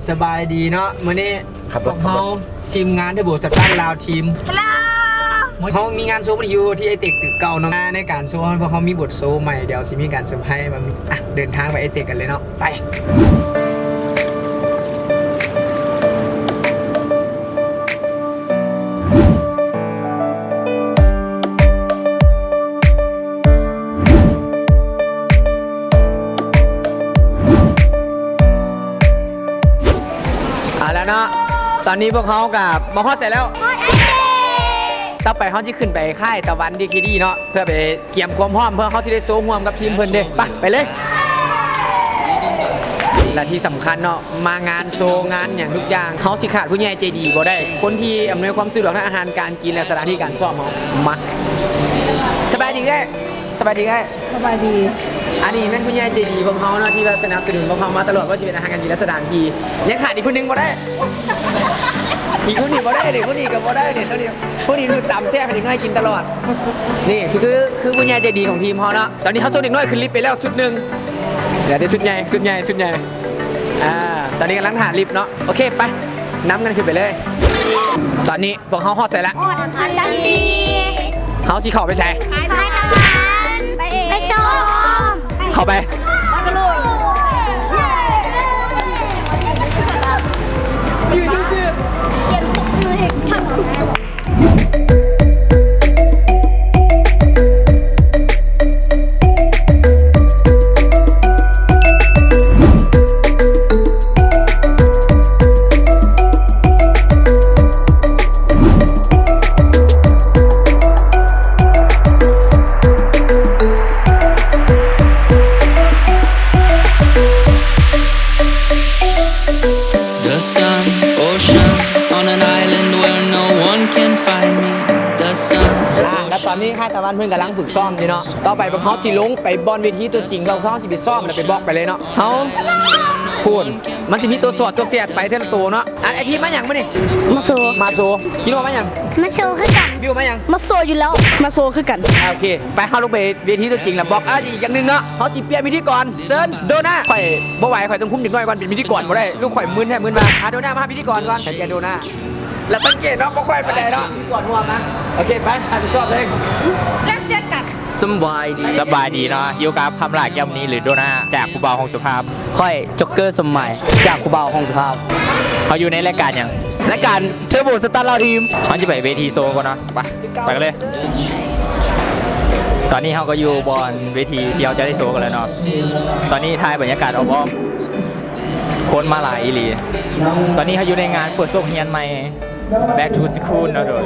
ສະບາຍດີເນາະ ມື້ນີ້ ຂັບລົດ ພວກເຮົາ ຂັບລົດ ທີມງານເທີໂບສະຕັນລາວທີມ ເຮົາມີງານໂຊມື້ນີ້ຢູ່ທີ່ໄອເຕັກຕຶກເກົ່າເນາະ. ໃນການໂຊ ພວກເຮົາມີບົດໂຊໃໝ່ ດຽວຊິມີການເຊີໄພ. ອ່ະ ເດີນທາງໄປໄອເຕັກກັນເລີຍເນາະ ໄປ. ເອົາລະເນາະ ຕອນນີ້ພວກເຮົາກະມາຮອດໃສແລ້ວ? ຮອດໄອເຕັກ. ຕໍ່ໄປເຮົາຊິຂຶ້ນໄປຄ້າຍຕາວັນດີເຄດີເນາະ ເພື່ອໄປກຽມຄວາມພ້ອມ ເພື່ອເຮົາຊິໄດ້ໂຊຮ່ວມກັບທີມເພິ່ນເດ້. ໄປ ໄປເລີຍ. ແລະທີ່ສຳຄັນເນາະ ມາງານໂຊງານຫຍັງທຸກຢ່າງ ເຮົາຊິຂາດຜູ້ໃຫຍ່ໃຈດີບໍ່ໄດ້ ຄົນທີ່ອຳນວຍຄວາມສະດວກທາງອາຫານການກິນ ແລະສະຖານທີ່ການຊ້ອມເຮົາ. ມາ ສະບາຍດີເອື້ອຍ. ສະບາຍດີເອື້ອຍ. ສະບາຍດີ. ອັນນີ້ແມ່ນຜູ້ໃຫຍ່ໃຈດີພວກເຮົາເນາະ ທີ່ວ່າສະໜັບສະໜູນພວກເຮົາມາຕະຫຼອດ ບໍ່ວ່າຊິເປັນອາຫານການກິນ ແລະສະຖານທີ່. ຍັງຂາດອີກຜູ້ໜຶ່ງບໍ່ໄດ້ ອີກຜູ້ນີ້ບໍ່ໄດ້ເດ້ ຜູ້ນີ້ກໍບໍ່ໄດ້ເດ້ ໂຕນີ້ ຜູ້ນີ້ຄືຕຳແຊບໃຫ້ເດັກນ້ອຍກິນຕະຫຼອດ. ນີ້ຄື ຄືຜູ້ໃຫຍ່ໃຈດີຂອງທີມເຮົາເນາະ. ຕອນນີ້ເຮົາສົ່ງເດັກນ້ອຍຂຶ້ນລິບໄປແລ້ວຊຸດໜຶ່ງ ເຫຼືອແຕ່ຊຸດໃຫຍ່ ຊຸດໃຫຍ່ ຊຸດໃຫຍ່. ອ່າ ຕອນນີ້ກຳລັງຖ້າລິບເນາະ. ໂອເຄ ໄປ ນຳກັນຂຶ້ນໄປເລີຍ. ຕອນນີ້ພວກເຮົາຮອດໃສລະ? ຮອດສະຖານທີ່. ເຮົາຊິເຂົ້າໄປໃສ? ຄ້າຍຕາວັນ. ໄປ ໄປຊົມ. ເຂົ້າໄປ. The sun, ocean, on an island where no one can find me. The sun, ອ່າ ແລະຕອນນີ້ຄ້າຍຕາວັນເພິ່ນກຳລັງຝຶກຊ້ອມຢູ່ເນາະ. ຕໍ່ໄປພວກເຮົາຊິລົງໄປບ່ອນເວທີຕົວຈິງ ເຮົາ ເຮົາຊິໄປຊ້ອມແລ້ວໄປບລັອກໄປເລີຍເນາະ. ເຮົາ ພຸ້ນ ມັນຊິມີຕົວສອດຕົວແສດໄປເທື່ອລະໂຕເນາະ. ອັນ ໄອທີມມາຫຍັງມື້ນີ້? ມາໂຊ. ມາໂຊ. ກິນເຂົ້າມາຫຍັງ? ມາໂຊຄືກັນ. ບິວມາຫຍັງ? ມາໂຊຢູ່ແລ້ວ. ມາໂຊຄືກັນ. ໂອເຄ ໄປ ເຮົາລົງໄປເວທີຕົວຈິງແລ້ວບລັອກ. ອ່າ ອີກຢ່າງໜຶ່ງເນາະ ເຮົາຊິປ່ຽນພິທີກອນ ເຊີນໂດນາ. ຂ້ອຍບໍ່ໄຫວ ຂ້ອຍຕ້ອງຄຸມເດັກນ້ອຍກ່ອນ ເປັນພິທີກອນບໍ່ໄດ້ ລູກຂ້ອຍມຶນແທ້ມຶນວ່າ. ອ່າ ໂດນາມາຫາພິທີກອນກ່ອນ ໃຫ້ກຽດໂດນາ. ແລ້ວສັງເກດເນາະ ບໍ່ຄ່ອຍປານໃດເນາະ ກວດຫົວມາ. ໂອເຄ ໄປ ຮັບຜິດຊອບເອງ. ສະບາຍດີເນາະ ຢູ່ກັບຄຳຫຼ້າ ແກ້ວມະນີ ຫຼື ໂດນາ ຈາກຜູ້ບ່າວຫ້ອງສຸພາບ. ຂ້ອຍ ຈັອກເກີ ສົມໝາຍ ຈາກຜູ້ບ່າວຫ້ອງສຸພາບ. ເຮົາຢູ່ໃນລາຍການຫຍັງ? ລາຍການເທີໂບສະຕັນລາວທີມ. ເຮົາຈະໄປເວທີໂຊກ່ອນເນາະ. ໄປ ໄປກັນເລີຍ. ຕອນນີ້ເຮົາກໍຢູ່ບ່ອນເວທີທີ່ເຮົາຈະໄດ້ໂຊກັນແລ້ວເນາະ. ຕອນນີ້ຖ່າຍບັນຍາກາດຮອບໆ ຄົນມາຫຼາຍອີ່ຫຼີ. ຕອນນີ້ເຮົາຢູ່ໃນງານເປີດໂຮງຮຽນໃໝ່ Back to School ເນາະ. ໂດຍ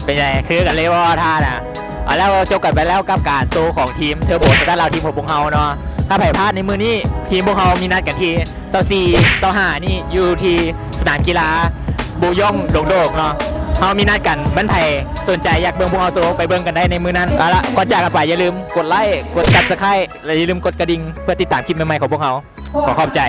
ເປັນໄງ ຄືກັນເລີຍບໍ່ທ່ານະ? ເອົາແລ້ວ ຈົບກັນໄປແລ້ວກັບການໂຊຂອງທີມເທີໂບສະຕາລາວ ທີມຂອງພວກເຮົາເນາະ. ຖ້າໃຜພາດໃນມື້ນີ້ ທີມພວກເຮົາມີນັດກັນທີ່ຊາວສີ່ ຊາວຫ້ານີ້ ຢູ່ທີ່ສະໜາມກິລາບູຢອງດົງໂດກເນາະ. ເຮົາມີນັດກັນ ບັ້ນໃຜສົນໃຈຢາກເບິ່ງພວກເຮົາໂຊ ໄປເບິ່ງກັນໄດ້ໃນມື້ນັ້ນ. ເອົາລະ ກ່ອນຈາກກັນໄປ ຢ່າລືມກົດໄລ້ ກົດ Subscribe ແລະ ຢ່າລືມກົດກະດິ່ງ ເພື່ອຕິດຕາມຄລິບໃໝ່ໆຂອງພວກເຮົາ. ຂໍຂອບໃຈ.